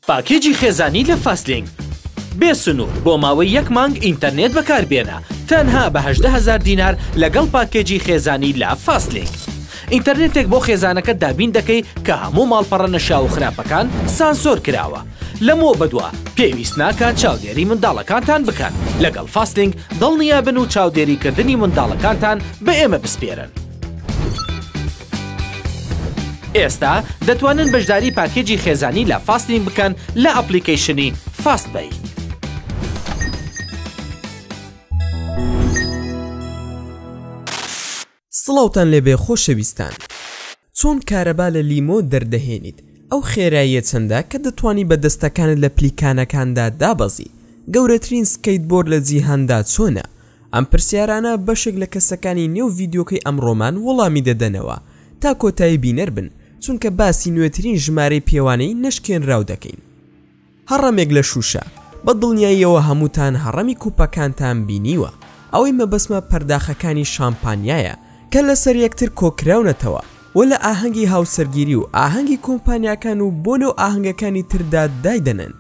پاکێجی خێزانی لە فاستلینک بێ سنوور بۆ ماوەی یەک مانگ ئینتەرنێت بەکاربێنە تەنها بە 18 هەزار دینار لەگەڵ پاکێجی خێزانی لە فاستلینک ئینتەرنێتێک بۆ خێزانەکەت دابین دەکەی کە هەموو ماڵپەڕە نەشیاو و خراپەکان سانسۆر کراوە لەمەوە بەدوا پێویست ناکات چاودێری منداڵەکانتان بکەن لەگەڵ فاستلینک دڵنیابن و چاودێریکردنی منداڵەکانتان بە ئێمە بسپێرن. ئێستا دەتوانن بەشداری پاکێجی خێزانی لە فاستلینک بکەن لە ئەپلیکەیشنی فاست پەی. سڵاوتان لێبێ خۆشەویستان چۆن کارەبا لە لیمۆ دەردەهێنیت ئەو خێراییە چەندە کە دەتوانی بە دەستەکانت لە پلیکانەکاندا دابەزی گەورەترین سکەیتبۆرد لە جیهاندا چۆنە ئەم پرسیارانە بەشێک لە کەسەکانی نێو ڤیدیۆکەی ئەمڕۆمان وەڵامی دەدەنەوە تا کۆتایی بینەر بن چونکە باسی نوێترین ژمارەی پێوانەی نەشکێنراو دەکەین. هەڕەمێک لە شووشە، بە دڵنیاییەوە هەمووتان هەڕەمی کوپەکانتان بینیوە، ئەوەی مەبەستمە پەرداخەکانی شامپانیایە کە لەسەر یەکتر کۆکراونەتەوە و لە ئاهەنگی هاوسەرگیری و ئاهەنگی کۆمپانیاکان و بۆنە و ئاهەنگەکانی تردا دایدەنێن،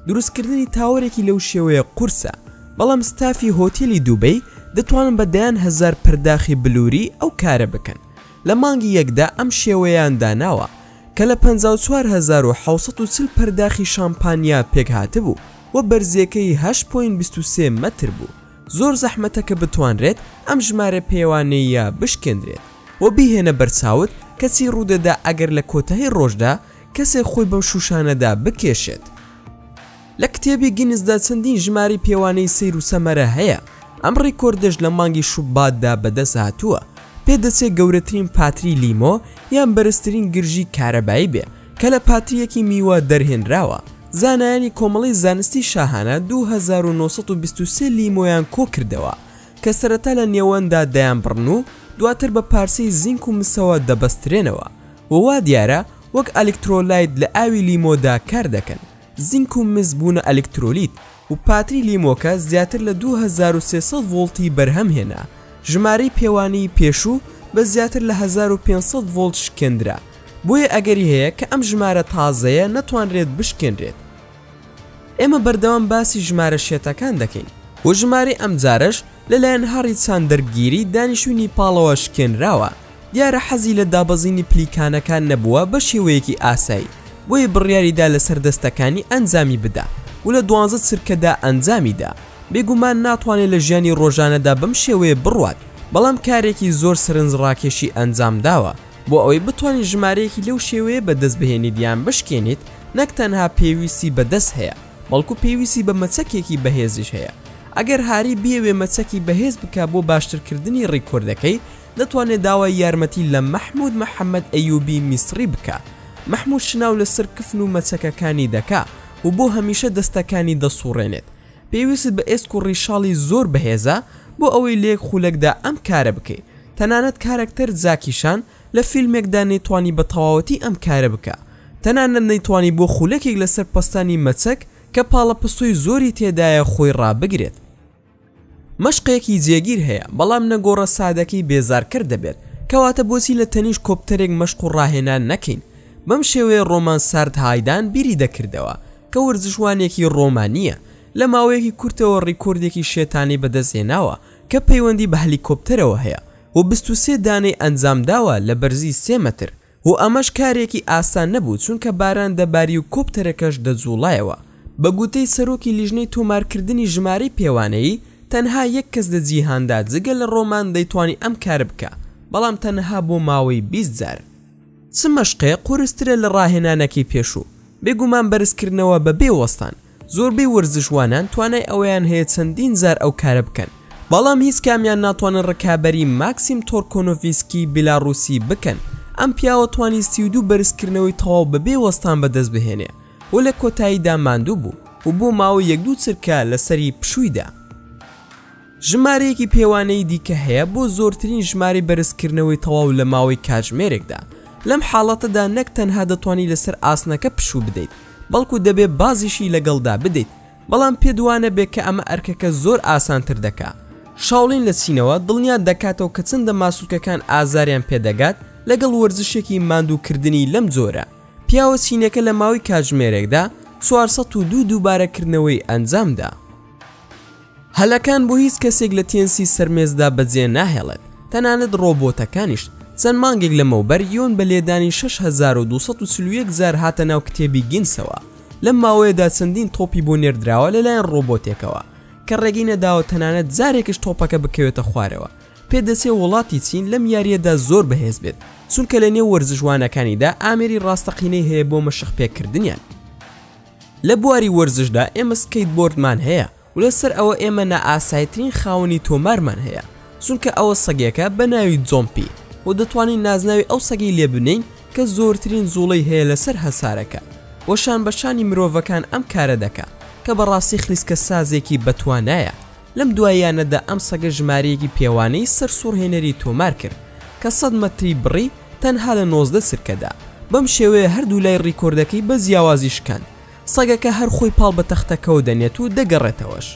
دروستکردنی تاوەرێکی لەو شێوەیە قورسە، بەڵام ستافی هۆتێلی دوبەی دەتوانن بە دەیان هەزار پەرداخی بلوری ئەو کارە بکەن، لە مانگی یەکدا ئەم شێوەیەیان داناوە کە لە 54740 پەرداخی شامپانیا پێکهاتبوو و بەرزییەکەی 8.23 مەتر بوو، زۆر زەحمەتە کە بتوانرێت ئەم ژمارە پێوانەییە بشکێندرێت و بیهێنە بەرچاوت کە چی ڕوودەدا ئەگەر لە کۆتایی ڕۆژدا کەسێک خۆی بەم شووشانەدا بکێشێت. لە کتێبی گینسدا چەندین ژمارەی پێوانەی سەیر و سەمەرە هەیە، ئەم ڕیکۆردەش لە مانگی شوباتدا بەدەست هاتووە، پێدەچێ گەورەترین پاتری لیمۆ یان بەرزترین گرژی کارەبایی بێ کە لە پاترییەکی میوە دەرهێنراوە، زانایانی کۆمەڵەی زانستی شاهانە 2923 لیمۆیان کۆکردەوە کە سەرەتا لە نێوەندا دەیانبڕن و دواتر بە پارچەی زینک و مسەوە دەبەسترێنەوە و وا دیارە وەک ئەلکترۆلایت لە ئاوی لیمۆدا کار دەکەن. زینک و مس بوونە ئەلکترۆلیت و پاتری لیمۆکە زیاتر لە 2300 ڤۆڵتی بەرهەم هێنا، ژمارەی پێوانەیی پێشوو بە زیاتر لە 1500 ڤۆڵت شکێندرا، بۆیە ئەگەری هەیە کە ئەم ژمارە تازەیە نەتوانرێت بشکێنرێت. ئێمە بەردەوام باسی ژمارە شێتەکان دەکەین و ژمارەی ئەمجارەش لەلایەن هاڕی چاندەر گیری دانیشتووی نیپاڵەوە شکێنراوە، دیارە حەزی لە دابەزینی پلیکانەکان نەبووە بە شێوەیەکی ئاسایی، بۆیە بڕیاریدا لەسەر دەستەکانی ئەنجامی بدا و لە دوانزە چرکەدا ئەنجامی دا. بێگومان ناتوانێت لە ژیانی ڕۆژانەدا بەم شێوەیە بڕوات، بەڵام کارێکی زۆر سەرنجڕاکێشی ئەنجامداوە. بۆ ئەوەی بتوانیت ژمارەیەکی لەو شێوەیە بەدەست بهێنیت یان بشکێنیت، نەک تەنها پێویستی بە دەست هەیە، بەڵکو پێویستی بە مەچەکێکی بەهێزیش هەیە. ئەگەر هاری بیەوێ مەچەکی بەهێز بکا بۆ باشترکردنی ڕیکۆردەکەی، دەتوانێ داوای یارمەتی لە مەحمود محەمەد ئەیوبی میسڕی بکا. مەحمود شناو لەسەر کفن و مەچەکەکانی دەکا و بۆ هەمیشە دەستەکانی دەسوڕێنێت. پێویستت بە ئێسک و ڕیشاڵی زۆر بەهێزە بۆ ئەوەی لە یەک خولەکدا ئەم کارە بکەی. تەنانەت کارەکتەر جاکی شان لە فیلمێکدا نەیتوانی بە تەواوەتی ئەم کارە بکا. تەنانەت نەیتوانی بۆ خولەکێک لەسەر پەستانی مەچەک کە پاڵەپەستۆی زۆری تێدایە خۆی ڕابگرێت. مەشقێکی جێگیر هەیە، بەڵام نەگۆڕە سادەکەی بێزارکەر دەبێت، کەواتە بۆچی لە تەنیشت کۆپتەرێک مەشق و ڕاهێنان نەکەین؟ بەم شێوەیە ڕۆمان سارد هایدان بیری دەکردەوە، کە وەرزشوانێکی ڕۆمانییە، لە ماوەیەکی کورتەوە ڕیکۆردێکی شێتانەی بەدەستهێناوە کە پەیوەندی بە هەلیکۆپتەرەوە هەیە و 23 دانەی ئەنجامداوە لە بەرزی سێ مەتر و ئەمەش کارێکی ئاسان نەبوو چونکە باران دەباری و کۆپتەرەکەش دەجوڵایەوە. بە گوتەی سەرۆکی لیژنەی تۆمارکردنی ژمارەی پێوانەیی، تەنها یەک کەس لە جیهاندا جگە لە ڕۆمان دەیتوانی ئەم کارە بکا، بەڵام تەنها بۆ ماوەی 20 جار. چ مەشقێ قورسترە لە ڕاهێنانەکەی پێشوو؟ بێگومان بەرزکردنەوە بەبێ وەستان. زۆربەی وەرزشوانان توانای ئەوەیان هەیە چەندین جار ئەو کارە بکەن، بەڵام هیچ کامیان ناتوانن ڕکابەری ماکسیم تۆرکۆنۆڤیسکی بیلاڕوسی بکەن، ئەم پیاوە توانی 32 بەرزکردنەوەی تەواو بەبێ وەستان بەدەست بهێنێ و لە کۆتاییدا ماندوو بوو و بۆ ماوەی یەک دوو چرکە لەسەری پشووی دا. ژمارەیەکی پێوانەیی دیکە هەیە بۆ زۆرترین ژمارەی بەرزکردنەوەی تەواو لە ماوەی کاتژمێرێکدا، لەم حاڵەتەدا نەک تەنها دەتوانی لەسەر ئاسنەکە پشوو بدەیت، بەڵکو دەبێ بازیشی لەگەڵدا بدەیت، بەڵام پێت وانەبێ کە ئەمە ئەرکەکە زۆر ئاسانتر دەکا. شاوڵین لە چینەوە دڵنیات دەکاتەوە کە چەندە ماسولکەکان ئازاریان پێدەگات لەگەڵ وەرزشێکی ماندووکردنی لەم جۆرە. پیاوە چینیەکە لە ماوەی کاتژمێرێکدا 402 دووبارەکردنەوەی ئەنجامدا. هەلەکان بۆ هیچ کەسێک لە تێنسی سەر مێزدا بەجێ ناهێڵێت، تەنانەت ڕۆبۆتەکانیش. چەند مانگێک لەمەوبەر یۆن بە لێدانی 6241 جار هاتە ناو کتێبی گینسەوە. لەم ماوەیەدا چەندین تۆپی بۆ نێردراوە لەلایەن ڕۆبۆتێکەوە کە ڕێگەی نەداوە تەنانەت جارێکش تۆپەکە بکەوێتە خوارەوە. پێدەچێ وڵاتی چین لەم یارییەدا زۆر بەهێز بێت، چونکە لە نێو وەرزشوانەکانیدا ئامێری ڕاستەقینەی هەیە بۆ مەشق پێکردنیان. لە بواری وەرزشدا ئێمە سکەیتبۆردمان هەیە و لەسەر ئەوە ئێمە نائاسایترین خاوەنی تۆمارمان هەیە، چونکە ئەوە سەگێکە بە ناوی جۆمپی و دەتوانین نازناوی ئەو سەگەی لێ بنێین کە زۆرترین جوڵەی هەیە لەسەر هەسارەکە و شانبەشانی مرۆڤەکان ئەم کارە دەکا کە بەڕاستی خلیسکەسازێکی بەتوانایە. لەم دواییانەدا ئەم سەگە ژمارەیەکی پێوانەی سەرسوڕهێنەری تۆمار کرد کە 100 مەتری بڕی تەنها لە 19 چرکەدا، بەم شێوەیە هەردوو لای ڕیکۆردەکەی بە جیاوازی شکاند، سەگەکە هەر خۆی پاڵ بە تەختەکەوە دەنێت و دەگەڕێتەوەش.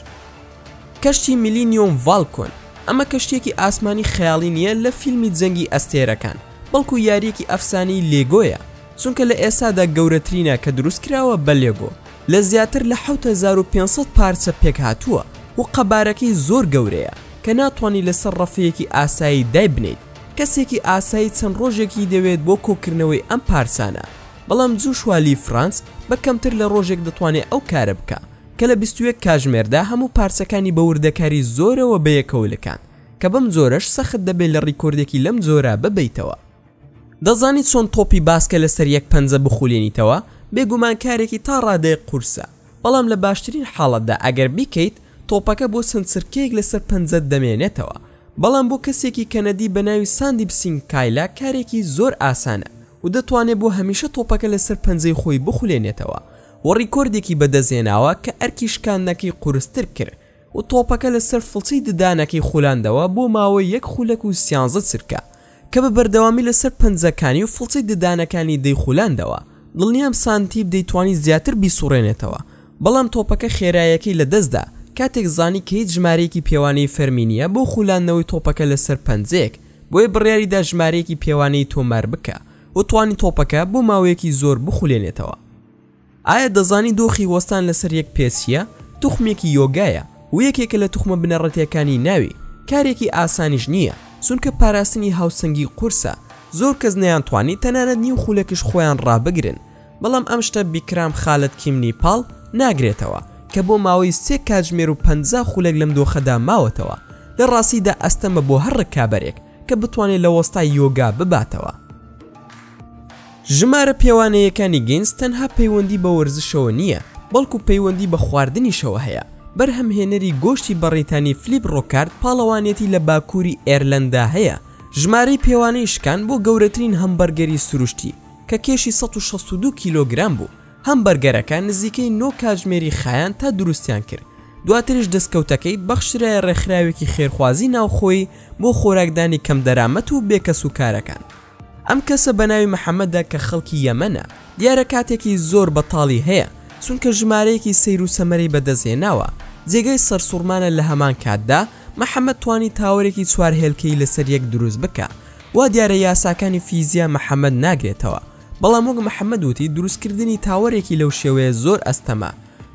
کەشتی میلینیۆم ڤالکۆن، ئەمە کەشتییەکی ئاسمانی خەیاڵی نییە لە فیلمی جەنگی ئەستێرەکان، بەڵکو یارییەکی ئەفسانەی لێگۆیە، چونکە لە ئێستادا گەورەترینە کە دروستکراوە بە لێگۆ، لە زیاتر لە 7500 پارچە پێکهاتووە و قەبارەکەی زۆر گەورەیە کە ناتوانی لەسەر ڕەفەیەکی ئاسایی دایبنێیت، کەسێکی ئاسایی چەند ڕۆژێکی دەوێت بۆ کۆکردنەوەی ئەم پارچانە، بەڵام جوشوا لی فرانس بە کەمتر لە ڕۆژێک دەتوانێت ئەو کارە بکا کە لە 21 کاژمێردا هەموو پارچەکانی بە وردەکاری زۆرەوە بەیەکەوە لکاند کە بەم جۆرەش سەخت دەبێت لە ڕیکۆردێکی لەم جۆرە ببەیتەوە. دەزانیت چۆن تۆپی باسکە لەسەر یەک پەنجە بخولێنیتەوە؟ بێگومان کارێکی تا ڕادەیەک قورسە، بەڵام لە باشترین حاڵەتدا ئەگەر بیکەیت، تۆپەکە بۆ چەند چرکەیەک لەسەر پەنجەت دەمێنێتەوە. بەڵام بۆ کەسێکی کەنەدی بە ناوی ساندیپ سینگ کایلا کارێکی زۆر ئاسانە و دەتوانێت بۆ هەمیشە تۆپەکە لەسەر پەنجەی خۆی بخولێنێتەوە و ڕیکۆردێکی بەدەستهێناوە کە ئەرکی شکاندنەکەی قورستر کرد و تۆپەکە لەسەر فڵچەی ددانەکەی خولاندەوە بۆ ماوەی یەک خولەک و سیانزە چرکە کە بە بەردەوامی لەسەر پەنجەکانی و فڵچەی ددانەکانی دەیخولاندەوە، دڵنیام سانتیپ دەیتوانی زیاتر بیسوڕێنێتەوە، بەڵام تۆپەکە خێرایەکەی لەدەستدا کاتێک زانی کە هیچ ژمارەیەکی پێوانەیی فەرمی نییە بۆ خولاندنەوەی تۆپەکە لەسەر پەنجەیەک، بۆیە بڕیاریدا ژمارەیەکی پێوانەیی تۆمار بکا و توانی تۆپەکە بۆ ماوەیەکی زۆر بخولێنێتەوە. ئایا دەزانی دۆخی وەستان لەسەر یەک پێ چییە؟ توخمێکی یۆگایە و یەکێکە لە توخمە بنەڕەتییەکانی ناوی، کارێکی ئاسانیش نییە، چونکە پاراستنی هاوسەنگی قورسە، زۆر کەس نەیانتوانی تەنانەت نیو خولەکیش خۆیان ڕابگرن، بەڵام ئەم شتە بیکرام خالد کیم نیپاڵ ناگرێتەوە، کە بۆ ماوەی سێ کاتژمێر و 50 خولەک لەم دۆخەدا ماوەتەوە، لە ڕاستیدا ئەستەمە بۆ هەر ڕکابەرێک کە بتوانێت لە وەستای یۆگا بباتەوە. ژمارە پێوانەیەکانی گینس تەنها پەیوەندی بە وەرزشەوە نییە، بەڵکو پەیوەندی بە خواردنیشەوە هەیە. بەرهەمهێنەری گۆشتی بەڕیتانی فلیپ ڕۆکارد پاڵەوانێتی لە باکووری ئێرلەندا هەیە، ژمارەی پێوانەی شکان بۆ گەورەترین هەمبەرگەری سروشتی، کە کێشی 162 کیلۆگرام بوو. هەمبەرگەرەکە نزیکەی نۆ کاتژمێری خایاند تا دروستیان کرد، دواتریش دەستکەوتەکەی بەخشرایە ڕێکخراوێکی خێرخوازی ناوخۆیی بۆ خۆراکدانی کەمدەرامەت و بێکەسوکارەکان. ئەم کەسە بە ناوی محەمەدە کە خەڵکی یەمەنە، دیارە کاتێکی زۆر بەتاڵی هەیە، چونکە ژمارەیەکی سەیر و سەمەرەی بەدەستهێناوە، جێگای سەرسوڕمانە لە هەمان کاتدا محەمەد توانی تاوەرێکی چوار هێلکەیی لەسەر یەک دروست بکا، وا دیارە یاساکانی فیزیا محەمەد ناگرێتەوە، بەڵام وەک محەمەد وتی دروستکردنی تاوەرێکی لەو شێوەیە زۆر ئەستەمە،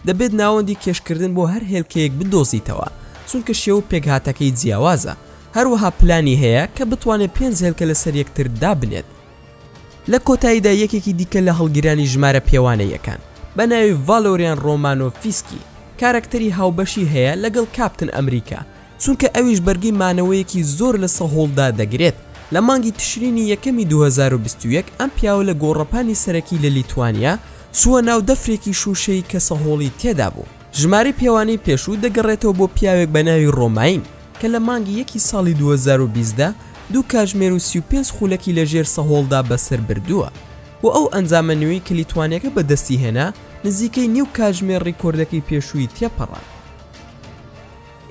دەبێت ناوەندی کێشکردن بۆ هەر هێلکەیەک بدۆزیتەوە، چونکە شێوە و پێکهاتەکەی جیاوازە. هەروەها پلانی هەیە کە بتوانێت پێنج هێلکە لەسەر یەکتر دابنێت. لە کۆتاییدا یەکێکی دیکە لە هەڵگرانی ژمارە پێوانەییەکان، بە ناوی ڤالۆریان ڕۆمانۆفیسکی، کارەکتەری هاوبەشی هەیە لەگەڵ کاپتن ئەمریکا، چونکە ئەویش بەرگەی مانەوەیەکی زۆر لە سەهۆڵدا دەگرێت. لە مانگی تشرینی یەکەمی 2021 ئەم پیاوە لە گۆڕەپانی سەرەکی لە لیتوانیا چووە ناو دەفرێکی شووشەیی کە سەهۆڵی تێدابوو. ژمارەی پێوانەی پێشوو دەگەڕێتەوە بۆ پیاوێک بە ناوی ڕۆماین کە لە مانگی یەکی ساڵی 2020 دا دوو کاتژمێر و 35 خولەکی لە ژێر سەهۆڵدا بەسەر بردووە و ئەو ئەنجامە نوێی کە لیتوانیەکە بەدەستی هێنا نزیکەی نیو کاتژمێر ڕیکۆردەکەی پێشووی تێپەڕاند.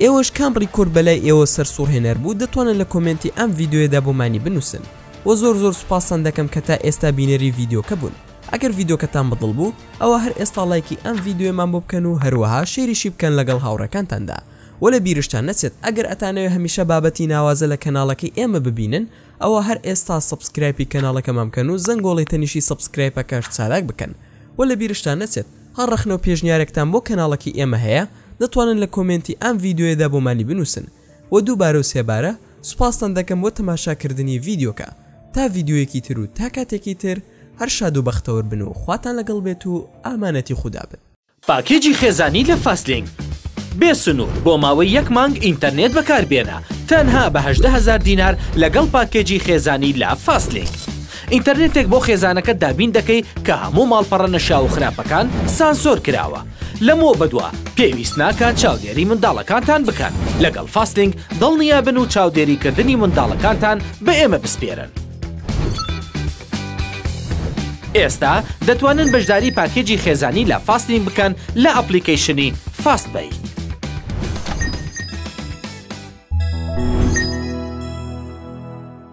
ئێوەش کام ڕیکۆرد بەلای ئێوە سەرسوڕهێنەر بوو دەتوانن لە کۆمێنتی ئەم ڤیدیۆیەدا بۆمانی بنووسن وە زۆر زۆر سوپاستان دەکەم کە تا ئێستا بینەری ڤیدیۆکە بوون ئەگەر ڤیدیۆکەتان بەدڵ بوو ئەوا هەر ئێستا ڵایکی ئەم ڤیدیۆیەمان بۆ بکەن و هەروەها شەیریشی بکەن لەگەڵ هاوڕێکانتاندا وە لە بیرشتان نەچێت ئەگەر ئەتانەوێ هەمیشە بابەتی ناوازە لە کەناڵەکەی ئێمە ببینن ئەوا هەر ئێستا subscribe ی کەناڵەکەمان بکەن و زەنگۆڵەی تەنیشی subscribe ەکەش چالاک بکەن وە لە بیرشتان نەچێت. هەر ڕەخنە و پێشنیارێکتان بۆ کەناڵەکەی ئێمە هەیە دەتوانن لە کۆمێنتی ئەم ڤیدیۆیەدا بۆمانی بنووسن وە دووبارە و سێبارە سوپاستان دەکەم بۆ تەماشاکردنی ڤیدیۆکە تا ڤیدیۆیەکی تر و تا کاتێکی تر هەر شاد و بەختەوەر بن و خواتان لەگەڵ بێت و ئامانەتی خودا بن. پاکێجی خێزانی لە فاستلینک بێ سنوور بۆ ماوەی یەک مانگ ئینتەرنێت بەکاربێنە تەنها بە 18 هەزار دینار لەگەڵ پاکێجی خێزانی لە فاستلینک ئینتەرنێتێک بۆ خێزانەکەت دابین دەکەی کە هەموو ماڵپەڕە نەشیاو و خراپەکان سانسۆر کراوە لەمەوە بەدوا پێویست ناکات چاودێری منداڵەکانتان بکەن لەگەڵ فاستلینک دڵنیابن و چاودێریکردنی منداڵەکانتان بە ئێمە بسپێرن. ئێستا دەتوانن بەشداری پاکێجی خێزانی لە فاستلینک بکەن لە ئەپڵیکەیشنی فاست پەی.